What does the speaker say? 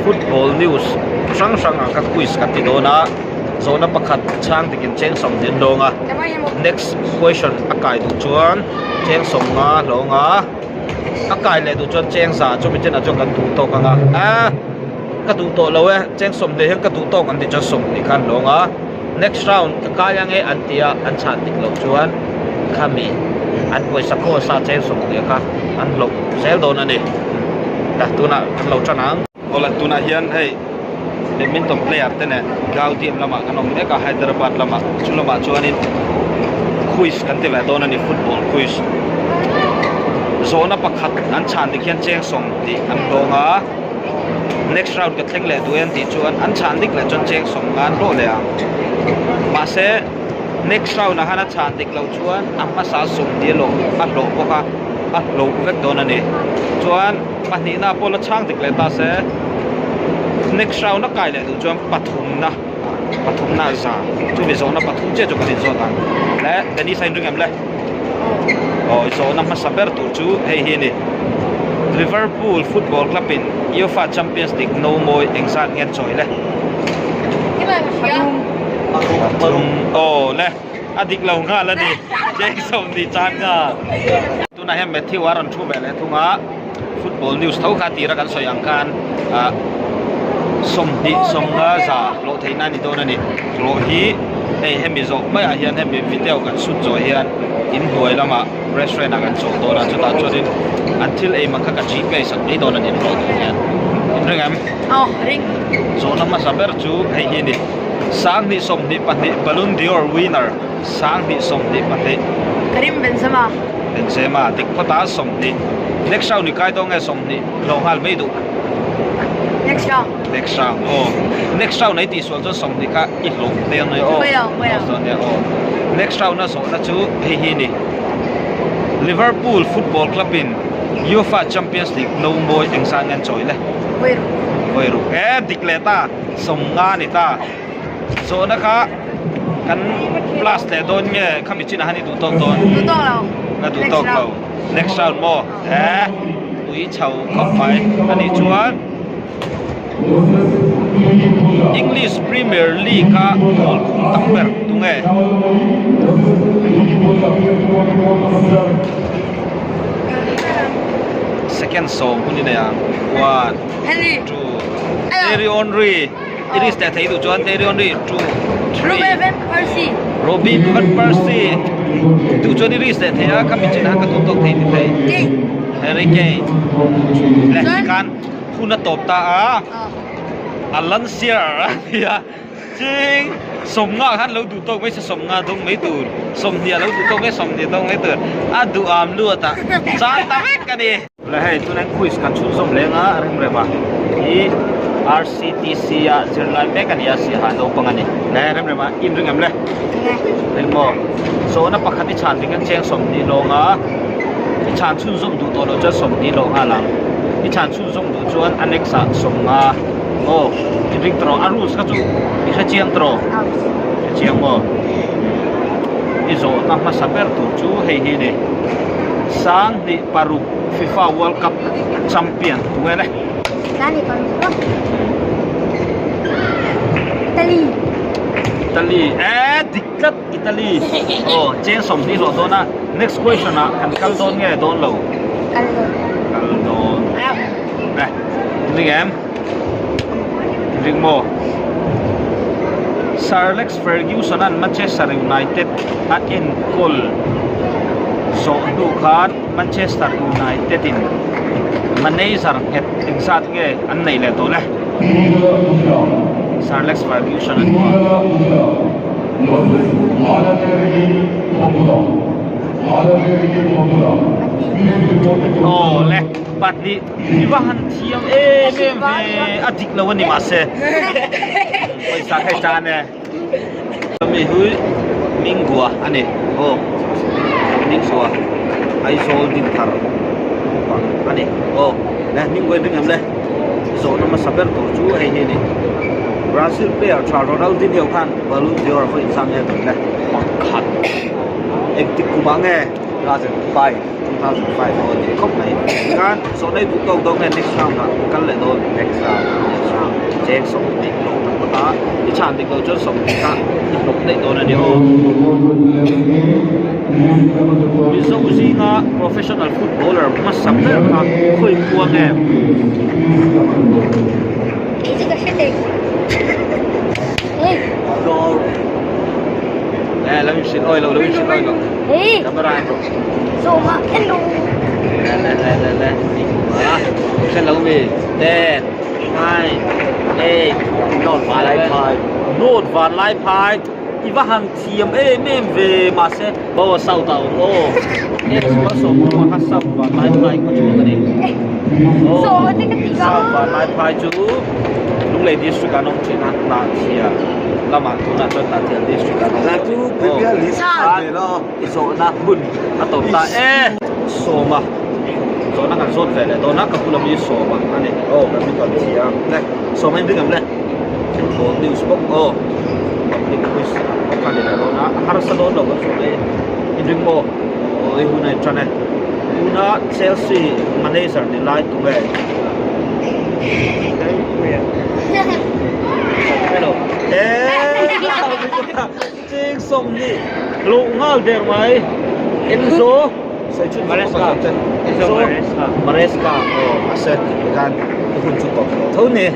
Football news hrang hrang ah kha quiz kan ti dawn a zawhna pakhat chhang dikin cheng sawmhnih an lawng a next question a kai duh chuan cheng sawmnga a hlawng a a kai leh duh chuan cheng za chumi chenah chuan kan duh tawk ang a ah ka duh tawh lo e cheng sawmhnih hian ka duh tawk an tih chuan sawmhnih kha an lawng a next round ka kai ang e an ti a an chhan dik loh chuan khami an pawisa course a cheng sawmhnih kha an hlawh zel dawn a ni la tunah kan lo tan ang. Awle tunah hian hei badminton player te nen Gaudium lamah kan awm mek a Hyderabad lamah chu lamah chuanin quiz kan ti ve dawn a ni football quiz zawhna pakhat an chhan dik hian cheng sawm tih an hlawng a next round ka thleng leh duh em tih chuan an chhan dik leh chuan cheng sawm nga an hlawh leh ang mahse next round ah khan a chhan dik loh chuan a hmasa sawmhnih a lawh a hlawh bawk a a hlawh vek dawn a ni chuan. Pahnihna pawh la chhang dik leh ta se next round a kai leh duh chuan pathumna pathumna a za chumi zawhna pathum chiah chu kan inzawt ang le Dennis a inring em le aw zawhna hmasa ber tur chu hei hi a ni Liverpool football club in UEFA Champions League no mawi engzat nge an chawi le pathum aw le a dik lo nghal a ni Jackson ni chan nghal. Tunah hian Matthew a rawn thu ve leh thung a, football news tho kha tira kan sawi ang khan ah sawmhnih sawmnga za hlawh theihna a ni dawn a ni. Hlawh hi hei hemi zawh maiah hian hemi video kan shoot zawh hian inhnuai lamah restaurant ah kan chawh dawn a, chutah chuanin an thil ei man kha ka gpay sak mai dawn a ni hlawh tur hian. Inring em? Aw ring. Zawhna hmasa ber chu hei hi a ni, Sanghnih 22 Ballon d'Or winner. 2022. Karim Benzema. Benzema dik phawt a 20. Next round i kai dawn nge 20 hlawh nghal mai duh. Next round. Next round aw. Next round ei tihsual chuan 20 kha i hlawh hmel mai aw. Mai ang mai ang. Zawh nia aw. Next round a zawhna chu hei hi ni. Liverpool Football Club in UEFA Champions League no mawi engzat nge an chawi le? Vawi ruk. Vawi ruk. E dik leh ta 50 ni ta. Zawhna kha kan plus leh dawn nge khami chinah han i duh tawk dawn? Duh tawk lo. Ka duh tawk lo. Next round maw? He ui chho khawp mai a nih chuan English Premier League a goal khung tam ber tunge? Second sawm hun i nei ang. One, two, Thierry Henry. Iris leh thei duh chuan Thierry Henry 2 3 Robin van Persie Robin van Persie duh chuan Iris leh thei a khami chin han ka duh tawk thei ti thei Kane Harry Kane leh tikhan hun a tawp ta a Alan Shearer a nia ching sawmnga khan lo duh tawk mai se sawmnga dawng mai tur sawmhnih a lo duh tawk mai sawmhnih dawng mai tur a duham luat a chang ta vek a ni. Le hei tunah quiz kan chhunzawm leng a rem rem a hi RCTC a zirlai mek a ni a siaha naupang a ni le rem rem a in ring em le ring maw zawhna pakhat i chhan ring an cheng 20 lawng a i chhan chhunzawm duh tawh loh chuan 20 lawng nghal ang i chhan chhunzawm duh chuan a next ah 50 aw in ring tawh a rules kha chu i hre chiang tawh hre chiang maw i zawhna hmasa ber tur chu hei hi a ni 2 paruk FIFA World Cup champion tu nge le? Sani paruk lo. Italy. Italy. Eh dik tlat Italy. Oh cheng 20 hlawh dawn a. Next question ah kan kal dawn nge dawn lo? Kal dawn. Kal dawn. Le. Ring em? Ring maw? Sir Alex Ferguson an Manchester United a enkawl zawh hnu khan Manchester United in manager nghet engzat nge an neih leh tawh le? Sir Alex Ferguson a ni a. Aw le pahnih i va han thiam em em ve a dik lo a ni mahse pawisa kha i tan e. Mi hi Mingua a ni aw Mingua Aizawl Dinthar naupang a ni aw le Mingua in ring em le zawhna hmasa ber tur chu hei hi a ni Brazil player tha Ronaldinho khan Ballon d'Or a vawi inzang nge tawh le pakhat engtik kumah nge 2005 2005 aw tih khawp mai khan zawhna i duh tawk dawn nge next round ah kal leh dawn next round next round. Cheng 20 hlawh tak phawt a, i chhan dik loh chuan 20 kha i hlawk daih dawn a ni aw. Mizo zinga professional footballer hmasa ber kha khawi khua nge? Nè, lo in oi lo, lo in oi lo. Camera en rawh. Le le le le le. Hre lo mi. 10 9 8 North Vanlaiphai. North Vanlaiphai. I va han thiam em em ve mahse Boa South a awm aw. X malsawmkhua kha South Vanlaiphai khaw chhuak a ni. Aw South Vanlaiphai chu Lunglei District ah an awm thin a, Hnahthial lamah tunah chuan Hnahthial District ah an awm tawh. Aw i zawhna hun a tawp ta e. Sawma zawhna kan zawt ve leh dawn a, ka bula mi Sawma a ni. Aw kan mi tawn thiam le. Sawma in ring ang le. Football news bawk aw public quiz bawk a ni leh dawn a, a harsa dawn lo kan zawh mai in ring maw aw i hun a in tan e tuna Chelsea manager ni lai tu nge hello eee Cheng 20 hlawh nghal der mai Enzo Maresca Enzo Maresca aw a set tikhan i hun chu tawp tawh tho ni.